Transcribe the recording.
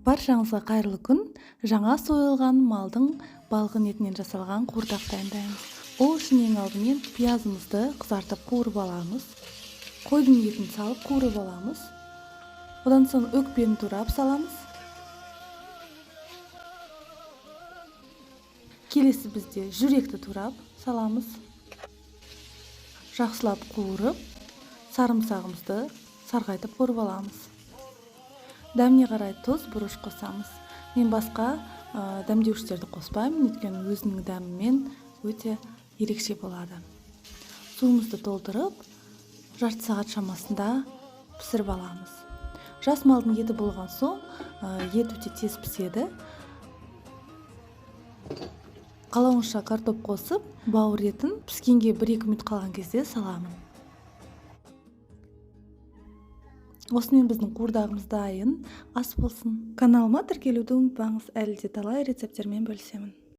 Баршаңызға қайырлы күн. Жаңа сойылған малдың балғын етінен жасалған қуырдақ дайындаймыз. Ол үшін ең алдымен пиязымызды қызартып қуырып аламыз. Қойдың етін салып қуырып аламыз. Одан соң өкпені турап саламыз. Келесі бізде жүректі турап саламыз. Жақсылап қуырып, сарымсағымызды сарғайтып қуырып аламыз. Дәміне қарай тұз, бұрыш қосамыз. Мен басқа дәмдеуіштерді қоспаймын, өйткені өзінің дәмімен өте ерекше болады. Суымызды толтырып, жарты сағат шамасында пісіріп аламыз. Жас малдың еті болған соң, ет өте тез піседі. Қалауынша картоп қосып, бауыр етін піскенге 1-2 минут қалған кезде саламын. Осымен біздің қуырдағымыз дайын. Ас болсын. Каналыма тіркелуді ұмытпаңыз. Әлі де талай рецепттермен бөлісемін.